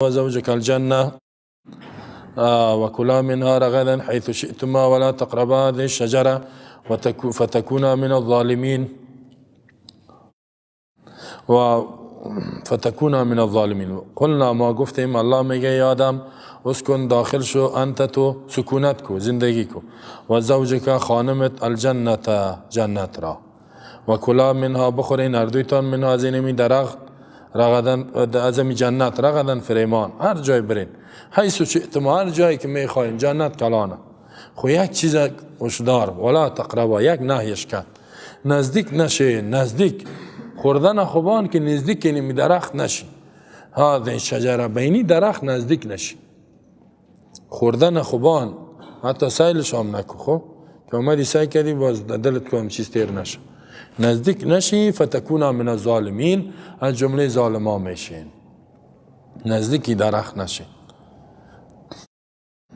وزوجك الجنة وكلا منها رغدا حيث شئتما ولا تقربا هذه الشجرة فتكونا من الظالمين و فتكونا من الظالمین. قلنا ما گفتیم، الله میگه ای آدم اسکن داخل شو، انت تو سکونت کو، زندگی کو، و زوجک خانمت، الجنت جنت را، و کلا منها بخورین هر دویتان، منها از اینمی درخت، رغدن از می جنت، رغدن فریمان، هر جای برین، حیث شئتما هر جایی که میخواین، جنت کلانه. خو یک چیز هشدار، ولا تقربا، یک نهیش کرد، نزدیک نشه، نزدیک خوردن خوبان که نزدیک اینمی درخت نشی، هذه شجره بینی درخت نزدیک نشی، خوردن خوبان حتی سیلش هم نکو. خب که اومدی سعی کردی باز دلت کم چیز تیر نشه، نزدیک نشی، فتکونا من الظالمین از جمله ظالما میشین، نزدیکی درخت نشین.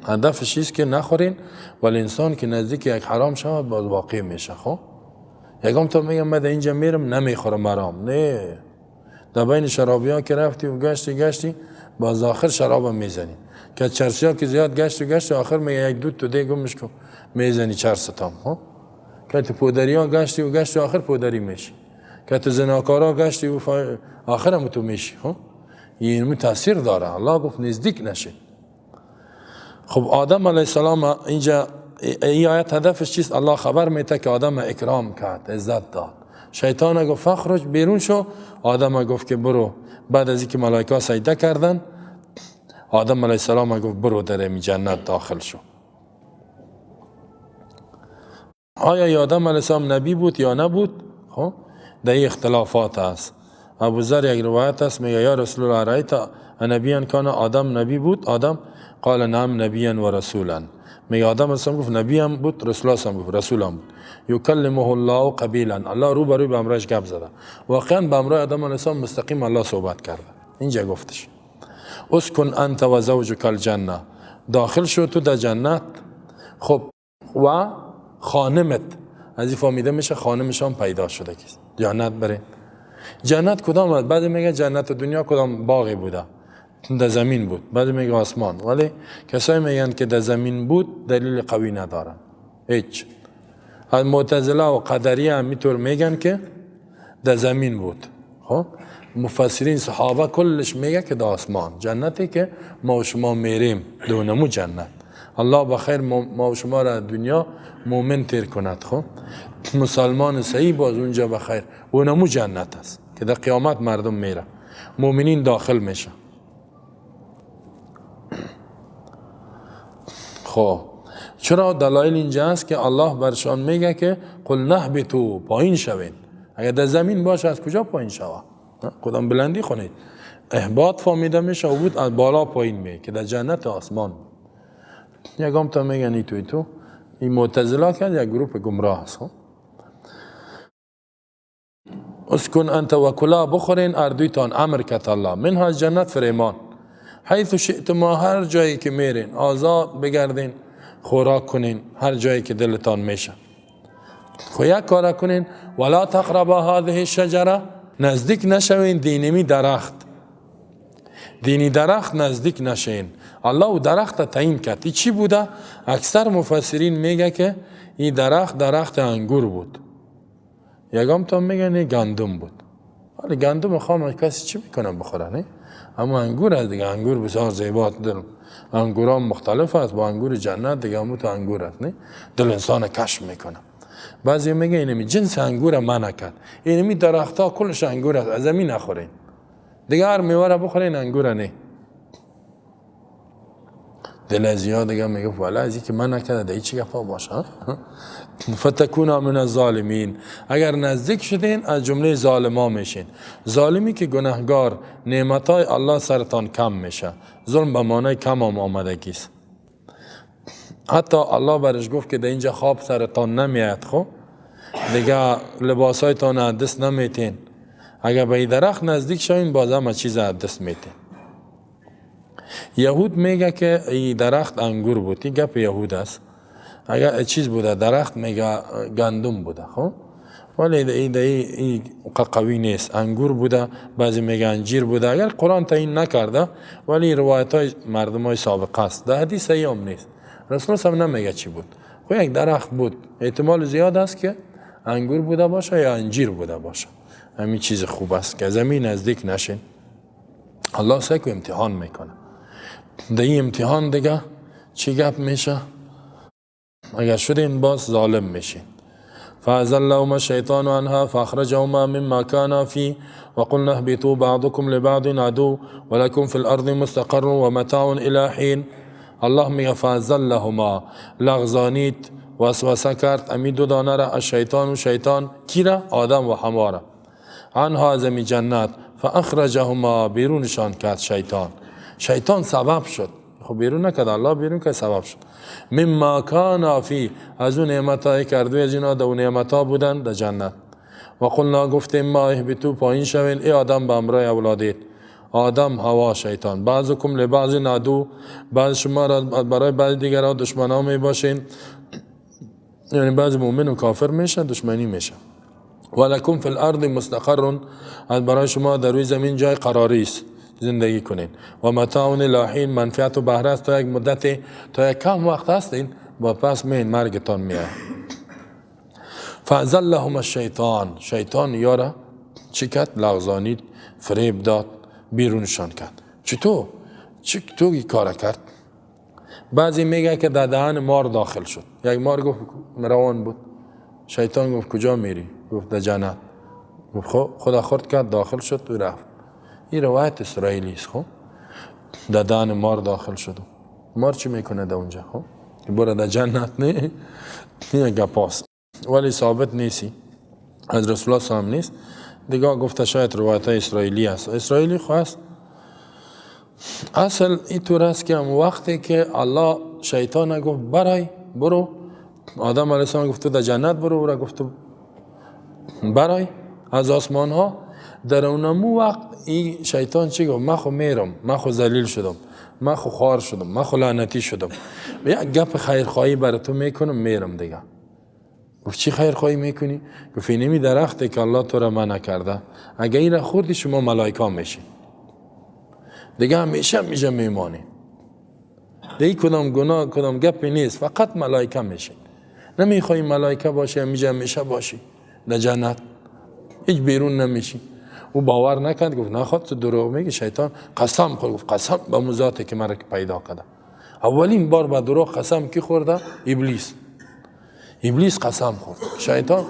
هدفش چیست که نخورین، ولی انسان که نزدیک یک حرام شود باز واقع میشه. خب یکم تا میگم من اینجا میرم نمیخورم حرام، نه، در بین شرابی ها که رفتی و گشتی گشتی باز آخر شراب هم میزنی، که چرسی ها که زیاد گشت و گشت آخر میگه یک دو تو دیگه گمش کن میزنی چرس تام. خب که تو پودری ها گشتی و گشتی آخر پودری میشی، که تو زناکارا گشتی و آخر هم تو میشی. خب این تاثیر داره. الله گفت نزدیک نشه. خب آدم علیه السلام اینجا این آیت هدفش چیست؟ الله خبر میده که آدم اکرام کرد، عزت داد. شیطان گفت فخرج بیرون شو، آدم گفت که برو. بعد از اینکه ملائکه سجده کردن، آدم علیه السلام گفت برو در این جنت داخل شو. آیا آدم علیه السلام نبی بود یا نبود؟ خب در این اختلافات هست. ابو ذر یک روایت است میگه یا رسول الله رأیت نبیان کان آدم نبی بود؟ آدم قال نعم نبیا و رسولا. میگه آدم علیه السلام گفت نبی هم بود، رسول الله هم بود، رسول هم بود. یکلمه الله قبیلا، الله رو به روی به امرش گپ زده. واقعا به امرای آدم علیه السلام مستقیم الله صحبت کرده. اینجا گفتش اسکن انت و زوجک الجنه، داخل شو تو در جنت. خب و خانمت، از این فهمیده میشه خانمش هم پیدا شده که جنت بره. جنت کدام است؟ بعضی میگه جنت دنیا کدام باغی بوده، در زمین بود، بعضی میگه آسمان، ولی کسایی میگن که در زمین بود دلیل قوی ندارن هیچ. از معتزله و قدریه هم میطور میگن که در زمین بود. خب مفسرین صحابه کلش میگه که در آسمان، جنتی که ما و شما میریم دونمو جنت. الله بخیر ما و شما را دنیا مومن تیر کند. خب مسلمان صحیح باز اونجا بخیر، اونمو جنت است که در قیامت مردم میره، مومنین داخل میشه. خب چرا دلایل اینجا است که الله برشان میگه که قل نهبطوا، پایین شوین. اگر در زمین باشه از کجا پایین شوه؟ کدام بلندی خونید؟ اهباط فهمیده میشه و بود از بالا پایین میه که در جنت آسمان. یکم تا میگن ای تو ای تو این معتزله کرد یک گروه گمراه است. اسکن انت و کلا بخورین اردویتان، امر کت الله، منها از جنت فریمان، حیث شئتما هر جایی که میرین آزاد بگردین، خوراک کنین هر جایی که دلتان میشه. خو یک کار کنین، ولا تقربا هذه الشجره، نزدیک نشوین دینمی درخت، دینی درخت نزدیک نشین. الله او درخت تعیین کرد. این چی بوده؟ اکثر مفسرین میگه که این درخت درخت انگور بود، یکم تا میگن این گندم بود. ولی گندم خام کسی چی میکنه بخوره؟ نه، اما انگور است دیگه، انگور بسیار زیبا، دل انگوران مختلف است، با انگور جنت دیگه همون تو انگور است، نه دل انسان کشف میکنه. بعضی میگه اینمی جنس انگور منع کرد، اینمی درختها کلش انگور است، از زمین نخورین دیگه، هر میوه را بخورین انگور نه. دل از یاد دیگه میگه والا از اینکه منع کرده دیگه چی گپا باشه. فتکونا من الظالمین، اگر نزدیک شدین از جمله ظالما میشین. ظالمی که گناهگار، نعمتای الله سرتان کم میشه. ظلم به معنای کم هم آمدگی است. حتی الله برش گفت که در اینجا خواب سرتان نمیاد، خب دیگه لباسایتان از دست نمیتین، اگر به این درخت نزدیک شوین باز هم چیز از دست میتین. یهود میگه که این درخت انگور بود، این گپ یهود است. اگر چیز بوده درخت میگه گندم بوده، خب ولی ای قوی نیست. انگور بوده، بعضی میگه انجیر بوده، اگر قرآن تعیین نکرده ولی روایت های مردم های سابقه است، در حدیث صحیح هم نیست. رسول الله نمیگه چی بود، خب یک درخت بود، احتمال زیاد است که انگور بوده باشه یا انجیر بوده باشه. همین چیز خوب است که زمین نزدیک نشین. الله سکو امتحان میکنه. در این امتحان دیگه چی گپ میشه؟ اگر شدین باز ظالم میشین. فأزلهما الشيطان عنها فأخرجهما مما كانا فيه وقلنا اهبطوا بعضكم لبعض عدو ولكم في الأرض مستقر ومتاع إلى حين. الله میگه فأزلهما، لغزانید، وسوسه کرد امی دو دانه را، الشیطان و شیطان، کی را؟ آدم و حوا را، عنها از امی جنت، فأخرجهما، بیرونشان کرد شیطان. شیطان سبب شد، خب بیرون نکرد الله، بیرون که سبب شد. مما کان فی، از اون نعمتایی کرد و از اینا در اون نعمتا بودن در جنت. و قلنا، گفتیم ما اهبطوا، پایین شوین ای آدم به همراه اولادیت، آدم، حوا، شیطان، بعضکم لبعض عدو، بعض شما را برای بعض دیگرها دشمنا می باشین، یعنی بعض مؤمن و کافر میشن، دشمنی میشن. ولکم فی الارض مستقر، از برای شما در روی زمین جای قراری است زندگی کنین. و متاع الی حین، منفعت و بهره است تا یک مدت، تا یک کم وقت هستین، با پس مین مرگتان میاد. فازلهم الشیطان، شیطان یارا چی کرد؟ لغزانید، فریب داد، بیرونشان کرد. چطور؟ چطور این کار کرد؟ بعضی میگه که در دهن مار داخل شد. یک مار گفت روان بود، شیطان گفت کجا میری؟ گفت در جنت. گفت خب، خدا خورد کرد، داخل شد و رفت. این روایت اسرائیلی است. خب در دهن مار داخل شد. مار چی میکنه در اونجا؟ خب برو در جنت نه، این گپاست ولی ثابت نیستی، از رسول الله هم نیست. دیگه گفته شاید روایت اسرائیلی است. اسرائیلی خواست اصل اینطور است که وقتی که الله شیطان گفت برای برو، آدم علیه السلام گفت در جنت برو، او را گفت برای از آسمان ها، در اونمو وقت این شیطان چی گفت؟ من خو میرم، من خو ذلیل شدم، من خو خوار شدم، من خو لعنتی شدم، یک گپ خیرخواهی برای تو میکنم میرم دیگه. گفت چی خیرخواهی میکنی؟ گفت اینمی درختی که الله تو را منع کرده، اگه این را خوردی شما ملائکه میشی دیگه، همیشه میشه میمانی دیگه، کدام گناه کدام گپی نیست، فقط ملائکه میشی. نمیخوای ملائکه باشی، همیشه همیشه باشی در جنت، هیچ بیرون نمیشی. او باور نکرد، گفت نخواد تو دروغ میگی. شیطان قسم خورد، گفت قسم به مو ذاتی که مرا پیدا کرده. اولین بار به دروغ قسم کی خورده؟ ابلیس. ابلیس قسم خورد، شیطان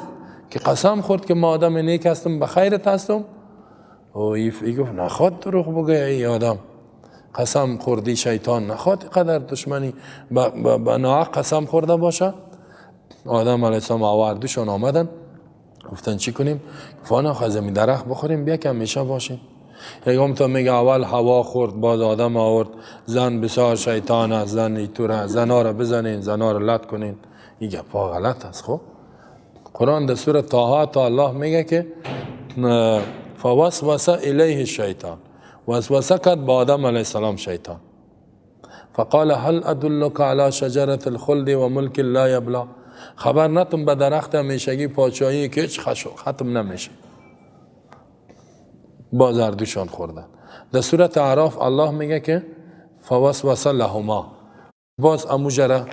که قسم خورد که ما آدم نیک هستم، به خیرت هستم. او ای گفت نخواد دروغ بگه ای آدم، قسم خوردی شیطان، نخواد قدر دشمنی به ناحق قسم خورده باشه. آدم علیه السلام آوردشون آمدن، گفتن چی کنیم؟ فانا خواهد درخت بخوریم بیا که همیشه باشیم. یکم تا میگه اول هوا خورد، باز آدم آورد، زن بسیار شیطان است، زن ایتور است، زنها را بزنین، زنها را لط کنین. این گپا غلط است. خب قرآن در سوره طه تا الله میگه که فوسوسه الیه الشیطان، وسوسه کرد با آدم علیه السلام شیطان، فقال هل ادلک علی شجرة الخلد و ملک لا یبلا، خبر نتون به درخت همیشگی پادشاهی که هیچ ختم نمیشه. باز هر دوشان خوردن. در سورت اعراف الله میگه که فوسوسه لهما، باز اموجره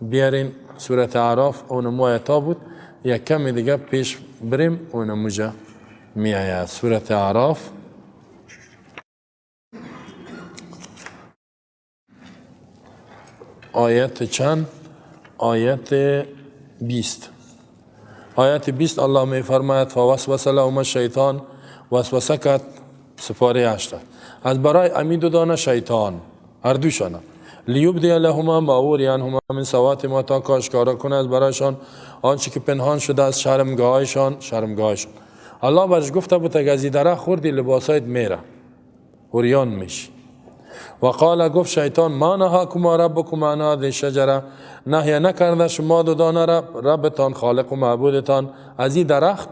بیارین سورت اعراف، اون آیتا بود، یک کمی دیگه پیش بریم اون موجه میآید. سورت اعراف آیت چند؟ آیت 20. آیت 20 الله می فرماید فوسوسه لهما الشیطان، وسوسه کرد سپاره 8 از برای امی دو دانه شیطان هر دوشانه، لیبدی لهما ما اوری عنهما من سوآتهما، تا کاشکارا کنه از برایشان آنچه که پنهان شده از شرمگاهایشان. شرمگاهایشان الله برش گفته بود اگه از این درخت خوردی لباسایت میره، عریان میشی. و قال، گفت شیطان، ما نهاکما ربکما عن هذه الشجره، نهی نکرده شما دو دانه را ربتان خالق و معبودتان از این درخت،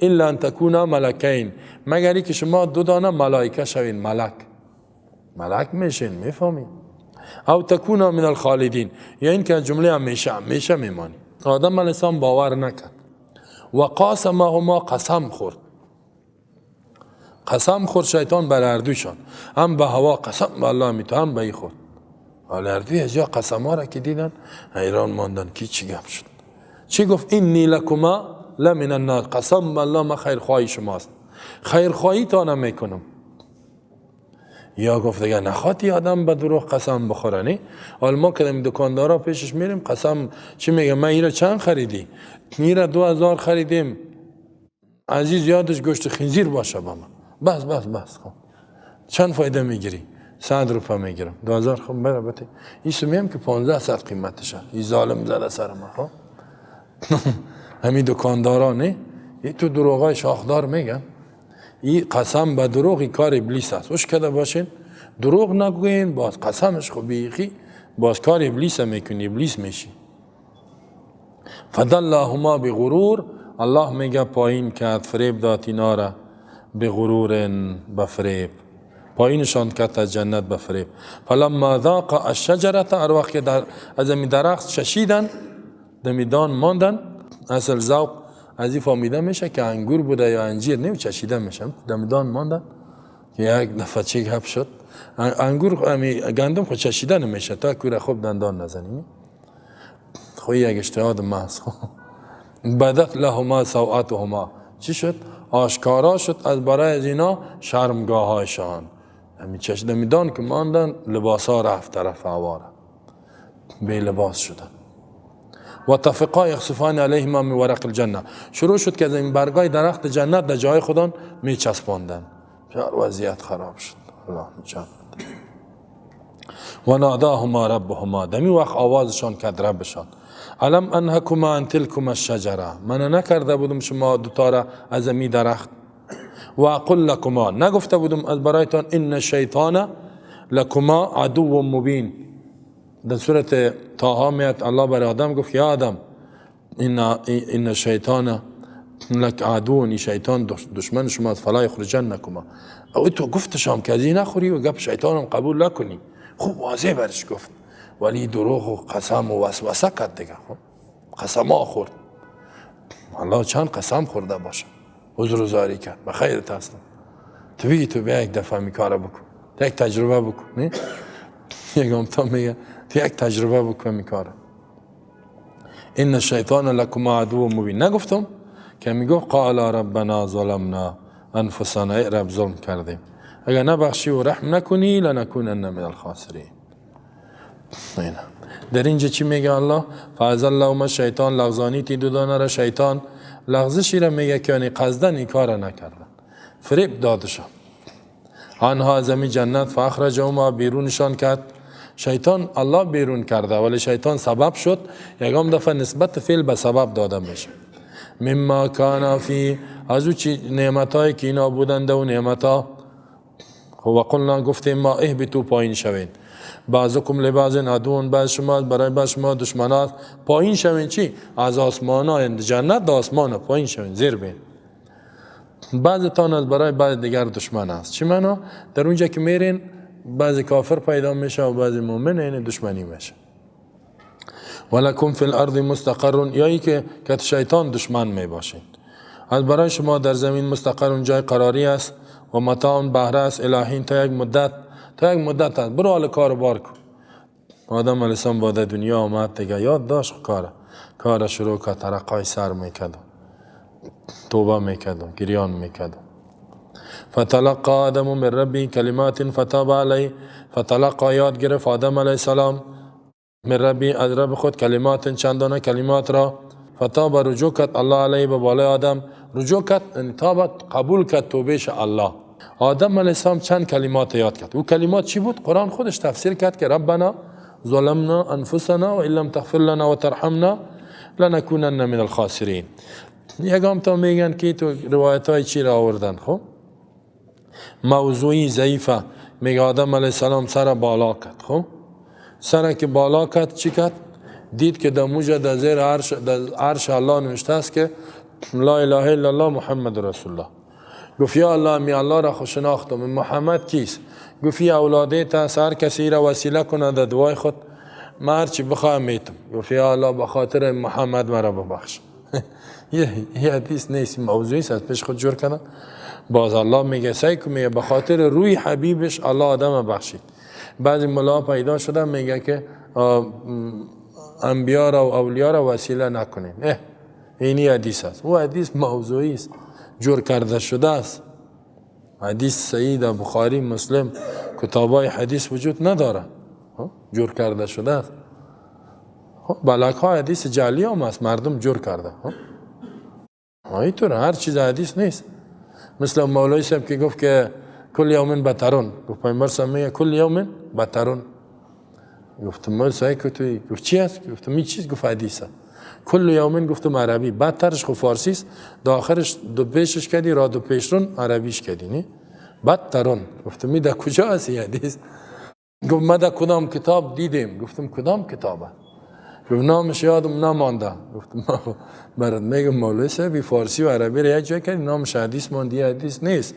الا ان تکونا ملکین، مگر که شما دو دانه ملائکه شوین، ملک ملک میشین، میفهمین، او تکونا من الخالدین، یا این که جمله همیشه همیشه میمانی. آدم علیه السلام باور نکرد. و قاسمهما قسم خورد، قسم خورد شیطان بر هر دویشان، هم به حوا قسم به الله میتو، هم به ای خورد. حالا هر دوی از یا قسم ها را که دیدن حیران ماندن که چی گپ شد. چی گفت؟ انی لکما لمن الناس، قسم به الله من خیرخواهی شماست، خیرخواهی تا نمیکنم. یا گفت دیگه نخواهی آدم به دروغ قسم بخوره نه؟ حالا ما که دکاندارا پیشش میریم قسم چی میگه؟ من ایره چند خریدی؟ ایره 2000 خریدیم، عزیز یادش گوشت خنزیر باشه با من، بس بس بس. خب چند فایده میگیری؟ 100 روپه میگیرم، 2000. خب بره بته این سمیم که 1500 قیمتشه، این ظالم زده سر ما. خب همین دکاندارا نه این تو دروغای شاخدار میگن. این قسم به دروغ کار ابلیس است. وش کده باشین دروغ نگوین، باز قسمش خب بیخی باز کار ابلیس میکنی، ابلیس میشی. فدلهما بغرور، الله میگه پایین کرد، فریب داد اینا را، به غرور به فریب پایینشان کرد از جنت به فریب. فلما ذاق الشجره، هر وقت که از این درخت چشیدن، دمیدان ماندن. اصل ذوق از این فهمیده میشه که انگور بوده یا انجیر، نه چشیده میشه، دمیدان ماندن که یک دفعه چی گپ شد. انگور گندم خود چشیده نمیشه تا کوره خوب دندان نزنی. خو یک اجتهاد محض. بدت لهما سوآتهما، چی شد؟ آشکارا شد از برای از اینا شرمگاه هایشان. همین چشیده میدان که ماندن، لباس ها رفت طرف هوا، بی لباس شدن. و طفقا یخصفان علیهما من ورق الجنه، شروع شد که از این برگای درخت جنت در جای خودان می چسباندن. وضعیت خراب شد. الله نجات. و ناداهما ربهما، دمی وقت آوازشان کرد ربشان، الم انهکما عن تلکما الشجره، من نکرده بودم شما دوتا را از امی درخت، و اقل لکما، نگفته بودم از برایتان ان الشیطان لکما عدو مبین. در سورة طه میاد الله برای آدم گفت یا آدم ان الشیطان لک عدو، این شیطان دشمن شما، فلا یخرجنکما. او تو گفتشام که از این نخوری و گپ شیطانم قبول نکنی. خوب واضح برش گفت، ولی دروغ و قسم و وسوسه کرد دیگه. خب قسم ها خورد. الله چند قسم خورده باشه، عذر و زاری کرد، به خیرت هستم، تو بگی تو بیا یک دفعه می کاره بکن، یک تجربه بکن. نه یکم تا میگه تو یک تجربه بکن می کاره. ان الشیطان لکما عدو مبین، نگفتم که میگفت قال ربنا ظلمنا انفسنا، ای رب ظلم کردیم، اگر نبخشی و رحم نکنی لنکونن من الخاسرین. در اینجا چی میگه الله؟ فازلهما الشیطان، لغزانی تی دو دانه را شیطان لغزشی را میگه که یعنی قصدن این کار نکردن، فریب دادشان. آنها از امی جنت فاخرجهما، بیرونشان کرد شیطان. الله بیرون کرده ولی شیطان سبب شد. یکم دفعه نسبت فعل به سبب داده میشه. مما کان فی، از او چی نعمتایی که اینا بودند و نعمتا. خب وقلنا گفتیم ما اهبطوا، پایین شوین، بعضکم لبعض عدو، بعض شما برای بعض شما دشمنات. پایین شوین چی؟ از آسمان ها، جنت آسمان پایین شوین، زیر بین. بعضتان از برای بعض دیگر دشمن است. چی معنا؟ در اونجا که میرین بعض کافر پیدا میشه و بعض مؤمن، یعنی دشمنی میشه. ولکم فی الارض مستقر، یا ای که شیطان دشمن می باشین، از برای شما در زمین مستقر جای قراری است، و متاع بهره است، الی حین تا یک مدت، تا یک مدت است. برو حال کار بار کن. آدم علیه السلام بعد دنیا آمد دیگه یاد داشت کار شروع کرد، ترقای سر میکرد، توبه میکرد، گریان میکرد. فتلقى آدم من ربه کلمات فتاب علیه، فتلقى یاد گرفت آدم علیه السلام من ربی از رب خود کلمات چندانه کلمات را، فتاب رجوع کرد الله علیه به بالای آدم رجوع کرد، تاب قبول کرد توبهش الله. آدم علیه السلام چند کلمات یاد کرد. او کلمات چی بود؟ قرآن خودش تفسیر کرد که ربنا ظلمنا انفسنا و ان لم تغفر لنا و ترحمنا لنکونن من الخاسرین. یکم تا میگن که تو روایت های چی را آوردن، خب موضوعی ضعیفه. میگه آدم علیه السلام سر بالا کرد، خب سر که بالا کرد چی کرد؟ دید که در موجه در زیر عرش، در عرش الله نوشته است که لا اله الا الله محمد رسول الله. گفت یا الله می الله را خوشناختم، محمد کیست؟ گفت یا اولاده تا هر کسی را وسیله کنه در دعای خود، من هرچی بخواهم میتم. گفت یا الله به خاطر محمد مرا ببخش. یه حدیث نیست، موضوعی است، از پیش خود جور کردن. باز الله میگه سعی کن، میگه به خاطر روی حبیبش الله آدم بخشید. بعضی ملا پیدا شدن میگه که انبیا را و اولیا را وسیله نکنیم. اینی حدیث است. او حدیث موضوعی است، جور کرده شده است. حدیث صحیح در بخاری، مسلم، کتابای حدیث وجود نداره، جور کرده شده است. بلک ها حدیث جعلی هم است، مردم جور کرده. اینطور هر چیز حدیث نیست. مثل مولوی صاحب که گفت که کل یوم بترون، گفت پیامبر صاحب میگه کل یوم بترون. گفتم مولوی صاحب که تو گفت چی است؟ گفتم این چیز؟ گفت حدیث. کل یوم گفتم عربی، بدترش خو فارسی است، داخرش دو پیشش کردی، را دو پیشرون عربیش کردی، نه بدترون. گفتم می در کجا است این حدیث؟ گفت ما در کدام کتاب دیدیم. گفتم کدام کتابه؟ گفت نامش یادم نمانده. گفتم برات میگم مولوی صاحب فارسی و عربی را یک جای کردی، نامش حدیث ماندی، حدیث نیست.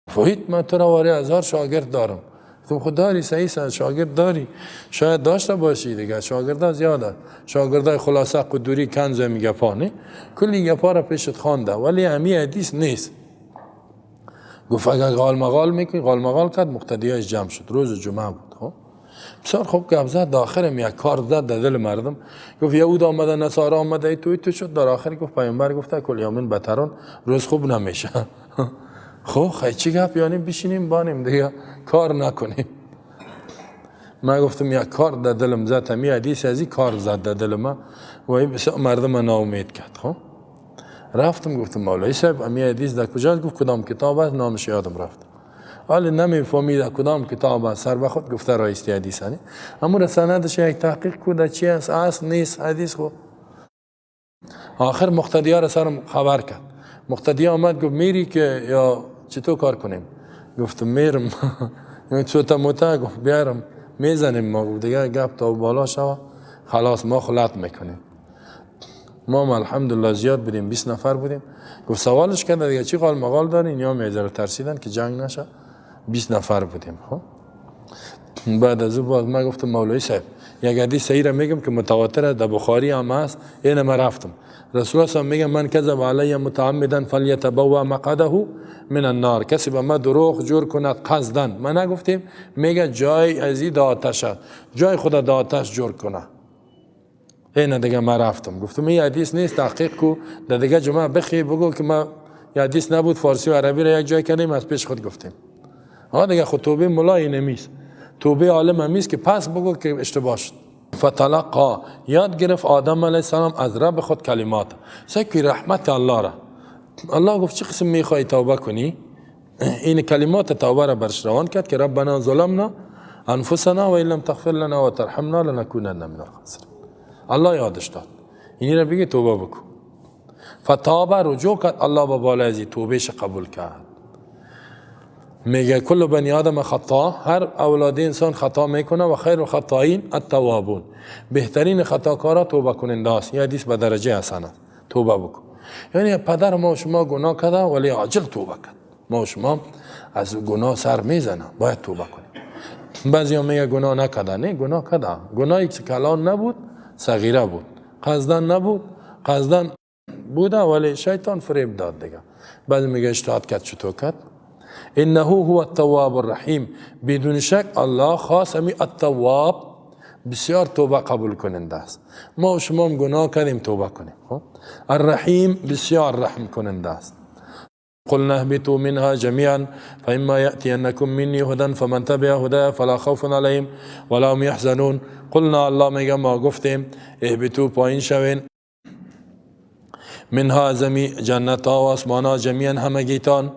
فهید من تو را واری هزار شاگرد دارم. گفتم خود داری، صحیح شاگرد داری، شاید داشته باشی دیگه، شاگردا زیاده، شاگردای خلاصه قدوری کنز میگه پا نه کلی گپا را پیشت خوانده، ولی همی حدیث نیست. گفت اگر قال مقال میکنی، قال مقال کرد، مقتدیاش جمع شد، روز جمعه بود. خب بسیار خوب گپ زد، آخر یک کار زد در دل مردم. گفت یهود آمده، نصارا آمده، ای تو شد. در آخر گفت پیامبر گفته کل یومین بترون، روز خوب نمیشه. خب خیلی چی گپ، یعنی بشینیم بانیم دیگه کار نکنیم. من گفتم یک کار در دلم زد، همی حدیث از این کار زد در دل من و این بسیار مردم ناامید کرد. خب رفتم گفتم مولوی صاحب همی حدیث در کجاست؟ گفت کدام کتاب است؟ نامش یادم رفت، ولی نمیفهمید در کدام کتاب است، سر به خود گفته رایستی حدیث هنی. اما سندش یک تحقیق کو در چی است، اصل نیست حدیث. خب آخر مقتدی ها را سرم خبر کرد. مقتدی آمد گفت میری که یا چطور کار کنیم؟ گفتم میرم. چوتا موتا؟ گفت بیارم میزنیم ما. گفت دیگه گپ تا بالا شوه خلاص ما خلط میکنیم. ما الحمدلله زیاد بودیم، 20 نفر بودیم. گفت سوالش کرد دیگه چی قال مقال دارین؟ یا میذاره ترسیدن که جنگ نشه. 20 نفر بودیم. خب بعد از او باز من گفتم مولوی صاحب یک حدیث صحیح را میگم که متواتر در بخاری هم هست، این ما رفتم. رسول الله میگه من کذب علی متعمدا فلیتبوأ مقعده من النار، کسی به ما دروغ جور کند قصدن، ما نگفتیم، میگه جای از این آتش، جای خود در آتش جور کنه. این دیگه ما رفتم گفتم این حدیث نیست، تحقیق کو در دیگه جمعه بخی بگو که ما حدیث نبود، فارسی و عربی را یک جای کردیم از پیش خود گفتیم. ها دیگه خود توبه ملای نمیست، توبه عالم همیست که پس بگو که اشتباه شد. فتلقا یاد گرفت آدم علیه السلام از رب خود کلمات، سکی رحمت الله را. الله گفت چه قسم میخوای توبه کنی؟ این کلمات توبه را برش روان کرد که ربنا ظلمنا انفسنا و ان لم تغفر لنا و ترحمنا لنکونن من الخاسرین. الله یادش داد اینی را بگی توبه بکن. فتابه رجوع کرد، الله به بالای از توبهش قبول کرد. میگه کل بنی آدم خطا، هر اولاد انسان خطا میکنه و خیر الخطائین التوابون، بهترین خطاکارا توبه کننده است. این حدیث به درجه حسن است، توبه بکن. یعنی پدر ما و شما گناه کرده ولی عاجل توبه کرد. ما و شما از گناه سر میزنه، باید توبه کنیم. بعضی ها میگه گناه نکرده، نه گناه کرده، گناهی که کلان نبود، صغیره بود، قصدن نبود، قصدن بوده ولی شیطان فریب داد دیگه. بعضی میگه اجتهاد کرد، چطور کرد؟ انه هو التواب الرحیم، بدون شک الله خاص همی التواب بسیار توبه قبول کننده است. ما و شما هم گناه کردیم توبه کنیم. خب الرحیم بسیار رحم کننده است. قلنا اهبطوا منها جميعا فإما يأتينكم مني هدى فمن تبع هداي فلا خوف عليهم ولا هم يحزنون. قلنا الله میگه ما گفتیم اهبطوا پایین شوین، منها زمی جنت ها و آسمان ها، جمیعا همگیتان.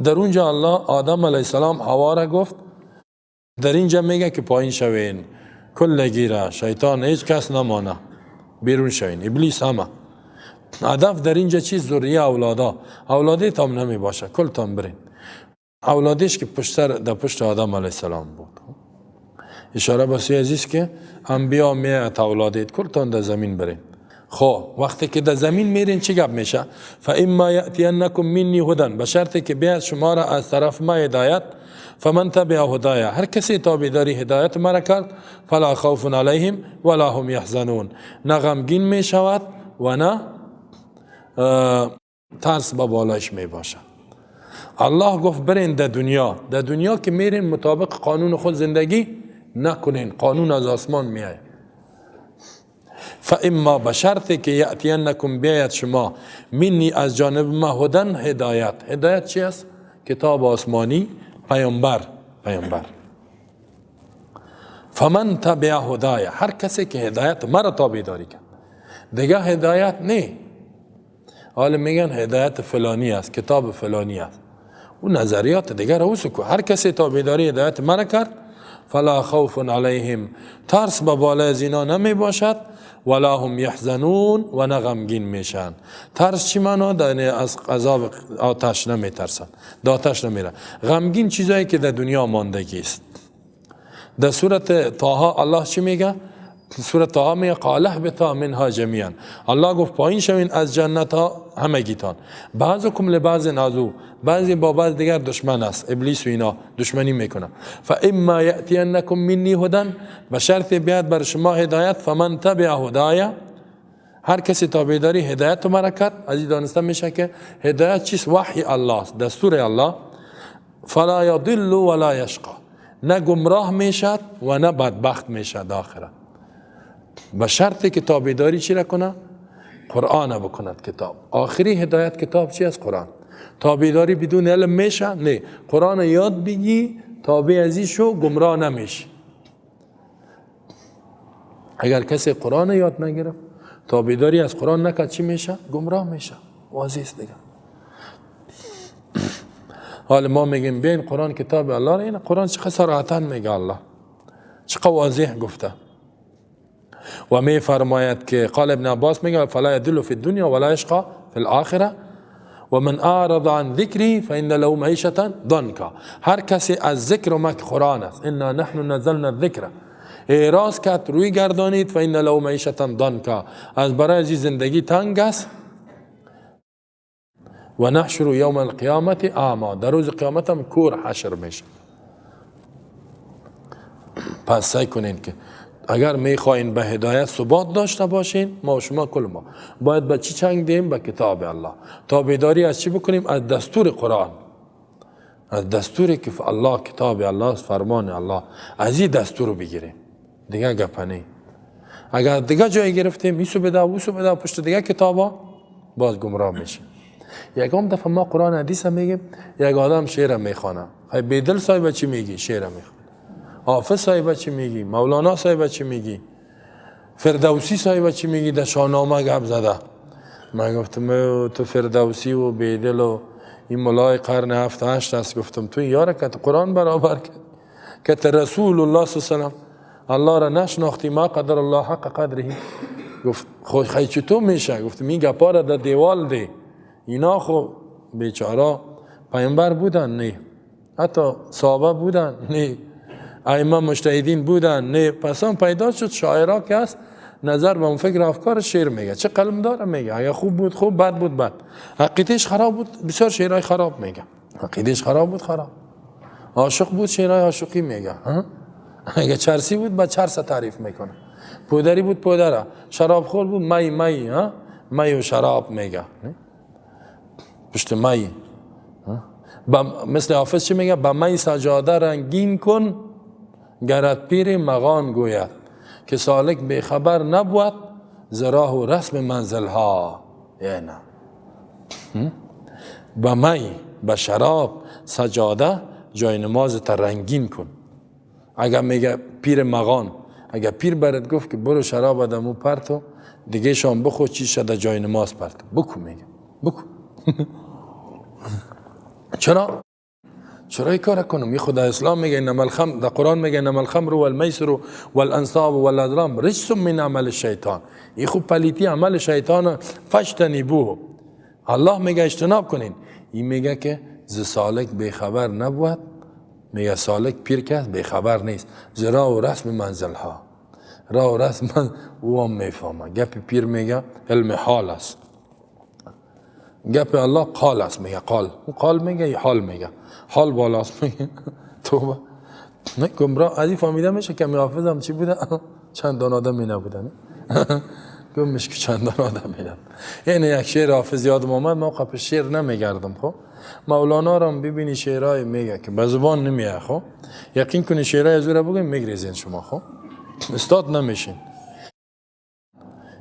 در اونجا الله آدم علیه السلام هوا را گفت، در اینجا میگه که پایین شوین، کل گیره شیطان هیچ کس نمانه، بیرون شوین، ابلیس همه. هدف در اینجا چیز ذریه اولادا، اولاده تام نمی باشه، کل تام برین. اولادش که پشت سر در پشت آدم علیه السلام بود. اشاره به سوی عزیز که انبیا میت اولادیت کل تان در زمین برین. خب وقتی که در زمین میرین چی گپ میشه؟ فاما یاتینکم منی هدى، به شرطی که بیاد شما را از طرف ما هدایت، فمن تبع هدایا، هر کسی تابعداری هدایت مرا کرد، فلا خوف علیهم ولا هم یحزنون، نه غمگین میشود و نه ترس به بالایش میباشد. الله گفت برین در دنیا، در دنیا که میرین مطابق قانون خود زندگی نکنین، قانون از آسمان میآید. فاما به شرطی که یأتینکم بیاید شما، منی از جانب ما، هدن هدایت. هدایت چی است؟ کتاب آسمانی، پیامبر، پیامبر. فمن تبع هدایا، هر کسی که هدایت مرا تابعداری کرد، دیگه هدایت نه. حالا میگن هدایت فلانی است، کتاب فلانی است، اون نظریات دیگه رو کو. هر کسی تابعداری هدایت مرا کرد، فلا خوف علیهم، ترس به بالای از اینا نمی باشد، ولا هم یحزنون، و نه غمگین میشن. ترس چی معنا؟ از عذاب آتش نمی ترسن، در آتش نمیرن. غمگین چیزایی که در دنیا ماندگی است. در سورت طه الله چی میگه؟ سورت طه میگه قال اهبطا منها جمیعا، الله گفت پایین شوین از جنت ها همگیتان، بعضکم لبعض عدو، بعضی با بعض دیگر دشمن است، ابلیس و اینا دشمنی میکنه. فاما یاتینکم منی هدى، به شرط بیاد بر شما هدایت، فمن تبع هدایا، هر کسی تابعداری هدایت مرا کرد. از این دانسته میشه که هدایت چیست؟ وحی الله است، دستور الله. فلا یضل ولا یشقی، نه گمراه میشد و نه بدبخت میشد آخرت، به شرطی که تابعداری چی را کنه؟ قرآن بکند کتاب. آخری هدایت کتاب چی است؟ قرآن. تابعداری بدون علم میشه؟ نه. قرآن یاد بگی، تابع ازی شو، گمراه نمیشی. اگر کسی قرآن یاد نگرفت، تابعداری از قرآن نکرد، چی میشه؟ گمراه میشه. واضح است دیگه. حالا ما میگیم بین قرآن کتاب الله، این قرآن چقدر صراحتا میگه الله، چقدر واضح گفته. و می فرماید که قال ابن عباس میگه فلا يدل فی الدنیا ولا یشقی فی الاخره و من اعرض عن ذکری فان له معیشة ضنکا. هر کسی از ذکر ما که قرآن است، انا نحن نزلنا الذکر، اعراض کرد، روی گردانید، فان له معیشة ضنکا، از برای از زندگی تنگ است. و نحشر یوم القیامت اعما، در روز قیامت هم کور حشر میشه. پس سعی کنین که اگر میخواین به هدایت ثبات داشته باشین، ما و شما کل ما باید به چی چنگ دیم؟ به کتاب الله. تابعداری از چی بکنیم؟ از دستور قرآن، از دستوری که الله، کتاب الله، فرمان الله، از این دستور رو بگیریم دیگه. گپنی اگر دیگه جای گرفتیم، ایسو بده اوسو بده پشت دیگه کتابا، باز گمراه میشیم. یکم دفعه ما قرآن حدیث میگیم، یک آدم شعر میخوانه، خیلی بیدل صاحب چی میگی؟ شعر میخوانه. حافظ صاحب چی میگی؟ مولانا صاحب چی میگی؟ فردوسی صاحب چی میگی؟ در شاهنامه گپ زده. من گفتم تو فردوسی و بیدل و این ملای قرن 7 8 است. گفتم تو یاره که قرآن برابر کرد که رسول الله صلی الله علیه و الله را نشناختی، ما قدر الله حق قدره. گفت خو خی چطور میشه؟ گفتم این گپا را در دیوال دی، اینا خو بیچاره پیامبر بودن نه، حتی صحابه بودن نه، ائمه مجتهدین بودن نه. پس هم پیدا شد شاعرا که است نظر به اون فکر افکار شعر میگه، چه قلم داره میگه، اگه خوب بود خوب، بد بود بد، عقیدهش خراب بود بسیار شعرهای خراب میگه، عقیدهش خراب بود خراب، عاشق بود شعرهای عاشقی میگه، اگه چرسی بود با چرس تعریف میکنه، پودری بود پودره، شراب خور بود می می، ها می و شراب میگه، پشت می. مثل حافظ چی میگه؟ با می سجاده رنگین کن گرد پیر مغان گوید، که سالک بیخبر نبود ز راه و رسم منزل ها. یعنی با می، با شراب سجاده جای نماز تا رنگین کن. اگر میگه پیر مغان، اگر پیر برات گفت که برو شراب آدمو پرتو دیگه شام بخو چی شده جای نماز پرتو بکو، میگه بکو. چرا؟ چرا این کار کنم؟ این خدا اسلام میگه انما الخمر، در قرآن میگه انما الخمر والمیسر والانصاب والازلام رجس من عمل الشیطان. این خوب پلیتی عمل شیطان، فاجتنبوه. الله میگه اجتناب کنین. این میگه که ز سالک بیخبر نبود، میگه سالک پیر که بیخبر نیست ز راه و رسم منزل ها. راه و رسم او هم میفهمه. گپ پیر میگه علم حال است، گپ الله قال است، میگه قال، او قال میگه حال میگه، حال بالاست میگه. توبه نه گمراه از این فهمیده میشه که می حافظ هم چی بوده؟ چندان آدمی نبوده، نه گمش که چندان آدمی نبوده. یعنی یک شعر حافظ یادم آمد، ما قبل شعر نمیگردم. خب مولانا را ببینی شعرهای میگه که به زبان نمیه. خب یقین کنی شعرهای از او را بگویم میگریزین شما، خب استاد نمیشین.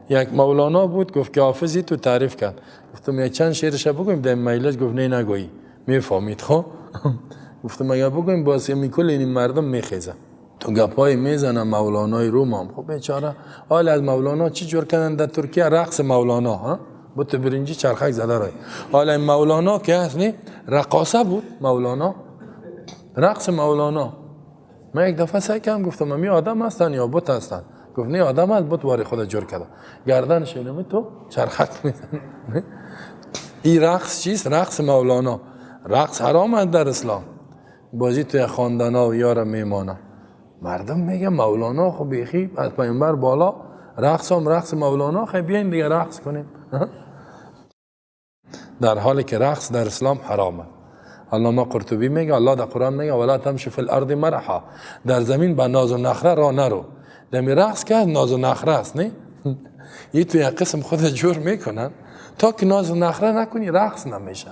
یک مولانا بود گفت که حافظی تو تعریف کرد، گفتم یک چند شعرش بگویم در مجلس، گفت نه نگویی میفهمید. خب گفتم اگر بگویم باز میکل این مردم میخیزه تو گپای میزنه مولانای روم هم. خب بیچاره حال از مولانا چی جور کردن در ترکیه؟ رقص مولانا ها بوت برنجی چرخک زده رای. حالا این مولانا که هست نی رقاصه بود، مولانا رقص مولانا. من یک دفعه سعی کردم گفتم می آدم هستن یا بت هستن؟ گفت نه آدم هست، بت واری خود جور کرده، گردنش اینو تو چرخک میزنه. این رقص چیست؟ رقص مولانا. رقص حرام است در اسلام. بازی توی خواندنا و یار میمانه. مردم میگه مولانا خب بیخی از پیامبر بالا، رقص هم رقص مولانا، خب بیاین دیگه رقص کنیم. در حالی که رقص در اسلام حرامه. علامه قرطبی میگه الله در قرآن میگه ولا تمشی فی الارض مرحا، در زمین به ناز و نخره را نرو. دمی رقص که ناز و نخره است نه؟ یه تو یک قسم خود جور میکنن تا که ناز و نخره نکنی رقص نمیشه.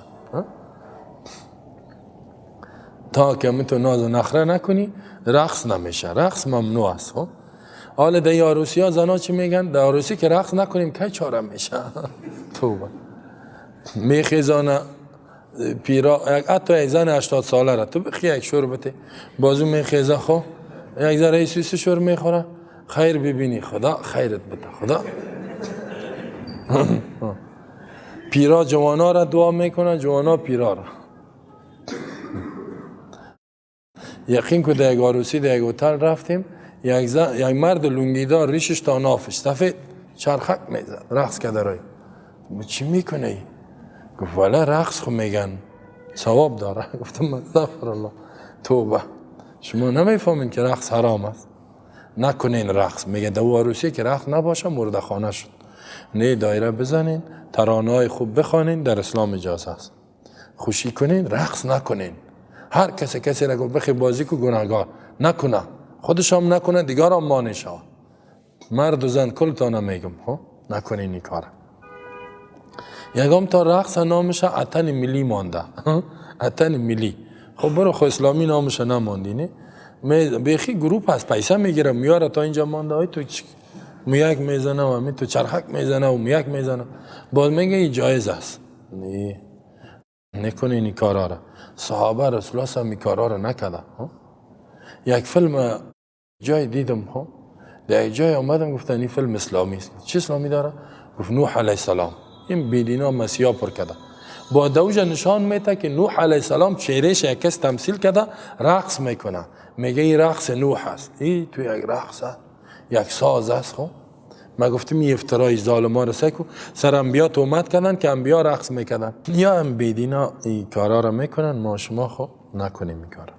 تا که تو ناز و نخره نکنی رقص نمیشه، رقص ممنوع است. خب حالا در عروسی ها زنا چی میگن؟ در عروسی که رقص نکنیم کی چاره میشه؟ توبه میخیزانه پیرا، حتی یک زن 80 ساله را تو بخی یک شور بده بازو میخیزه، خب یک ذره سوسی شور میخوره، خیر ببینی خدا خیرت بده خدا. پیرا جوانا را دعا میکنه، جوانا پیرا را. یقین که در یک عروسی در یک هتل رفتیم، یک مرد لنگیدار ریشش تا نافش سفید چرخک میزد رقص کرده رای. چی میکنه ای؟ گفت والا رقص خو میگن ثواب داره. گفتم استغفر الله توبه، شما نمیفهمین که رقص حرام است، نکنین رقص. میگه در عروسی که رقص نباشه مرده خانه شد. نه دایره بزنین، ترانه‌های خوب بخوانین، در اسلام اجازه است. خوشی کنین، رقص نکنین. هر کسی کسی را گفت بخی بازی کو گناهگار نکنه، خودش هم نکنه دیگر هم مانع شود. مرد و زن کلتانه میگم خب نکنین این کار. یکم تا رقص نامش اتن ملی مانده. اتن ملی. خب برو خو اسلامی نامش نماندی نه؟ بیخی گروپ هست پیسه میگیره میاره تا اینجا مانده، های تو میک میزنه و می تو چرخک میزنه و میک میزنه، باز میگه این جایز است. نه نکنه این کارا را. صحابه رسول الله این کارا را نکرده. یک فیلم جای دیدم، ها در جای آمدم گفتن این فیلم اسلامی است. چه اسلامی داره؟ گفت نوح علیه السلام این بیدینا مسیحا پر کرده، با دوجه نشان میده که نوح علیه السلام چهرهش یک کس تمثیل کرده رقص میکنه، میگه این رقص نوح است. این تو یک رقص است، یک ساز است. خب ما گفتیم این افترای ظالما رو سکو سر انبیا تهمت کردن که انبیا رقص میکردن. یا هم بیدینا این کارا رو میکنن، ما شما خب نکنیم این کارا.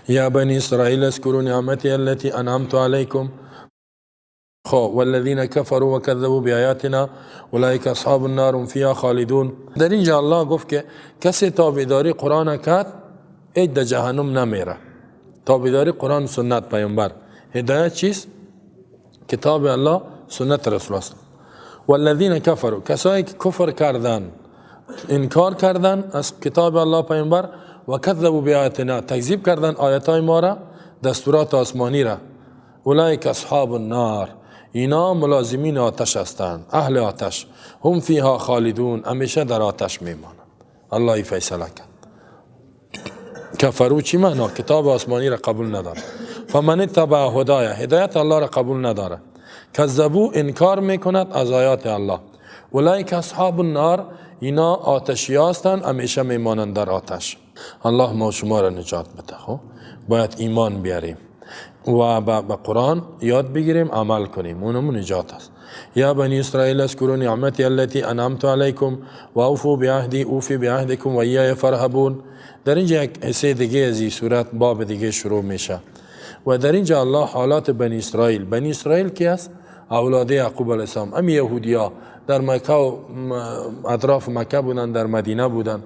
یا بنی اسرائیل اذکروا نعمتی التي انعمت علیکم خب والذین كفروا وكذبوا بآیاتنا اولئک اصحاب النار هم فیها خالدون. در اینجا الله گفت که کسی تابعداری قرآن کرد ای در جهنم نمیره. تابعداری قرآن سنت پیامبر، هدایت چیست؟ کتاب الله سنت رسول الله. والذین كفروا کسایی که کفر کردن انکار کردن از کتاب الله پیامبر، و کذبوا بآیاتنا تکذیب کردن آیات ما را، دستورات آسمانی را، اولئک اصحاب النار اینا ملازمین آتش هستند، اهل آتش، هم فیها خالدون همیشه در آتش میمانند. الله فیصله کرد. کفرو چی معنا؟ کتاب آسمانی را قبول نداره. فمن اتبع هدایه هدایت الله را قبول نداره. کذبو انکار میکند از آیات الله. اولئک اصحاب النار اینا آتشی هستند، همیشه میمانند در آتش. الله ما شما را نجات بده. خب باید ایمان بیاریم و به قرآن یاد بگیریم، عمل کنیم، اونمون نجات است. یا بنی اسرائیل اذکروا نعمتی التي انعمت علیکم و اوفوا بعهدی اوفی بعهدکم و ایای فارهبون. در اینجا یک حصه دیگه از این صورت باب دیگه شروع میشه. و در اینجا الله حالات بنی اسرائیل، بنی اسرائیل کی است؟ اولاد یعقوب علیه السلام، ام یهودیا در مکه و اطراف مکه بودن، در مدینه بودن.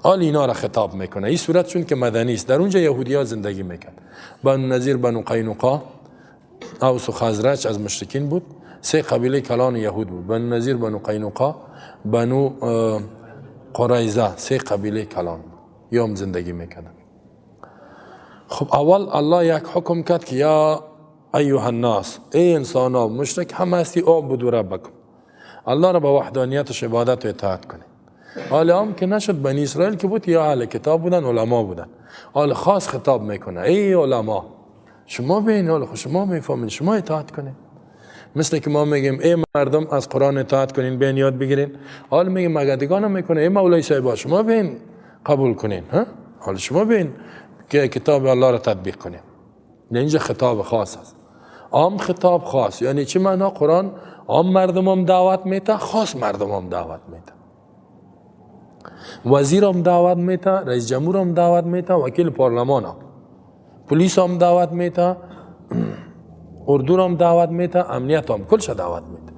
آل اینا را خطاب میکنه. این صورت چون که مدنی است، در اونجا یهودیا زندگی میکرد. بنو نظیر، بنو قینقاع، اوس و خزرج از مشرکین بود. سه قبیله کلان یهود بود: بنو نظیر، بنو قینقاع، بنو قریظه. سه قبیله کلان بود، یام زندگی میکردن. خب اول الله یک حکم کرد که یا ایها الناس، ای انسان ها، مشرک هم هستی، اعبدوا ربکم، الله را به وحدانیتش عبادت و اطاعت کنید. حالا هم که نشد، بنی اسرائیل که بود یا اهل کتاب بودن، علما بودن. حال خاص خطاب میکنه: ای علما، شما بین، حال شما میفهمین، شما اطاعت کنید. مثل که ما میگیم ای مردم از قرآن اطاعت کنین، بین یاد بگیرین. حال میگیم مگه دیگه نمیکنه؟ ای مولای صاحب، شما بین قبول کنین، ها؟ حال شما بین که کتاب الله را تطبیق کنین. اینجا خطاب خاص است، عام خطاب خاص. یعنی چه معنا؟ قرآن عام مردم هم دعوت میته، خاص مردم هم دعوت میته، وزیر هم دعوت میته، رئیس جمهور هم دعوت میته، وکیل پارلمان هم، پلیس هم دعوت میته، اردو هم دعوت میته، امنیت هم، کلش دعوت میته.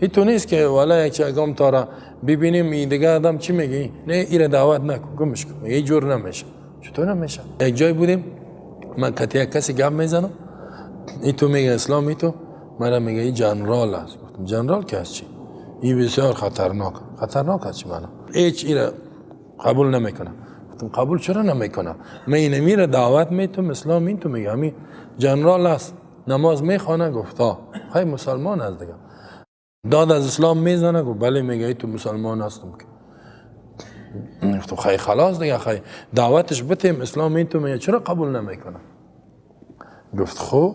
این تو نیست که والا یک چگام تا را ببینیم این دیگه آدم چی میگی؟ نه ایره دعوت نکن، گمش کن، یه جور نمیشه. چطور نمیشه؟ یک جای بودیم، من کتی یک کسی گپ میزنم، این تو میگه اسلام، این تو مرا میگه این جنرال است. گفتم جنرال که از چی؟ این بسیار خطرناک. خطرناک است چی معنا؟ هیچ ایره قبول نمیکنم. گفتم قبول چرا نمیکنم؟ من اینه میره دعوت میتم اسلام، این تو میگه همین جنرال است، نماز میخوانه؟ گفتا خیلی مسلمان است دیگه. داد از اسلام میزنه؟ گفت بله. میگه ای تو مسلمان هستم که. گفتم خیلی خلاص دیگه، خیلی دعوتش بتیم اسلام، این تو میگه چرا قبول نمیکنه؟ گفت خب.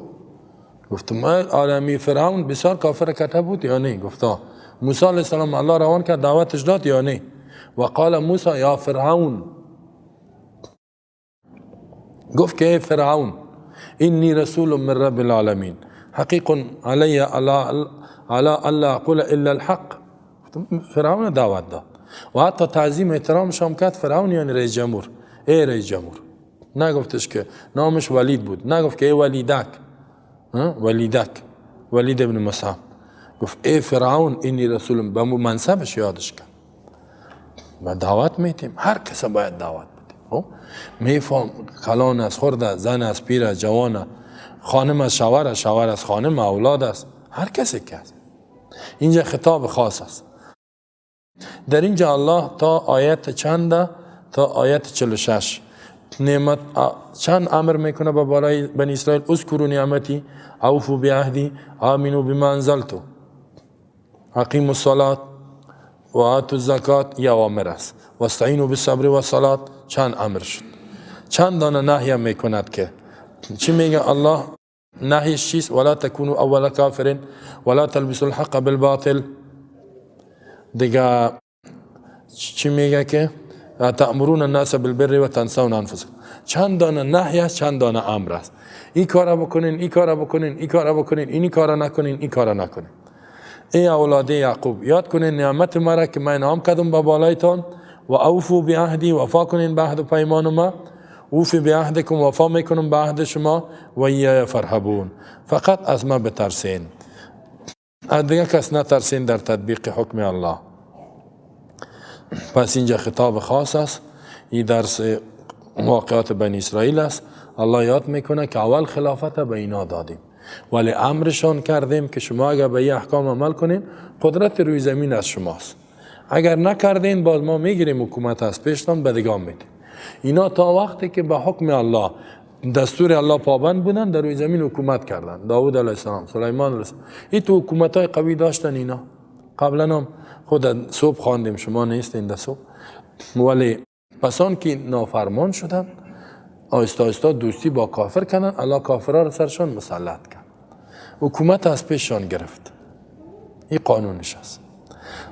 گفتم ما عالمی فرعون بسیار کافر کته بود یا نه؟ گفتا. موسی علیه السلام الله روان کرد، دعوتش داد یا نه؟ و قال موسی یا فرعون، گفت که ای فرعون، انی رسول من رب العالمین حقیق علی علی الا اقول الا الحق. فرعون دعوت داد و حتی تعظیم احترامش هم کرد. فرعون یعنی رئیس جمهور، ای رئیس جمهور. نگفتش که نامش ولید بود، نگفت که ای ولیدک، ولیدک، ولید ابن مصعب. گفت ای فرعون انی رسول، به منصبش یادش کرد. و دعوت میتیم، هر کس باید دعوت بدیم. خب میفهم کلان است، خرد است، زن است، پیر است، جوان است، خانم است، شوهر است، شوهر است، خانم، اولاد است، هر کسی که است. اینجا خطاب خاص است. در اینجا الله تا آیت چند؟ تا آیت 46 نعمت چند امر میکنه به بالای بنی اسرائیل: اذکروا نعمتی، اوفوا بعهدی، آمنوا بما انزلت، اقیموا الصلاة و آتوا الزکات. یا اوامر است. واستعینوا بالصبر والصلاة. چند امر شد. چند دانه نهی میکند که چی میگه الله؟ نهیش چیست؟ ولا تکونوا اول کافر ولا تلبسوا الحق بالباطل. دیگه چی میگه؟ که تأمرون الناس بالبر و تنسون انفسکم. چند دانه نهی است، چند دانه امر است. این کارا بکنین، این کارا بکنین، این کارا بکنین، این کارا نکنین، این کارا نکنین. ای اولاد یعقوب، یاد کنین نعمت مرا که من انعام کردم به بالایتان. و اوفوا بعهدی، وفا کنین به عهد و پیمان ما. اوف بعهدکم، وفا میکنم به عهد شما. و ایای فارهبون، فقط از ما بترسین، از دیگه کس نترسین در تطبیق حکم الله. پس اینجا خطاب خاص است. این درس واقعات بنی اسرائیل است. الله یاد میکنه که اول خلافت به اینا دادیم، ولی امرشان کردیم که شما اگر به این احکام عمل کنین، قدرت روی زمین از شماست. اگر نکردین، باز ما میگیریم حکومت از پیشتان، به دیگان میدیم. اینا تا وقتی که به حکم الله، دستور الله پابند بودن، در روی زمین حکومت کردن. داود علیه السلام، سلیمان علیه السلام، این تو حکومت های قوی داشتن اینا. قبلا هم خود صبح خواندیم، شما نیستین در صبح. ولی پسان که نافرمان شدن، آهسته آهسته دوستی با کافر کردن، الله کافرها را سرشان مسلط کرد، حکومت از پیششان گرفت. این قانونش است.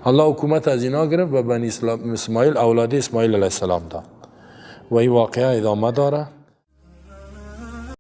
الله حکومت از اینا گرفت و بنی اسماعیل، اولاد اسماعیل علیه السلام داد. و این واقعه ادامه داره.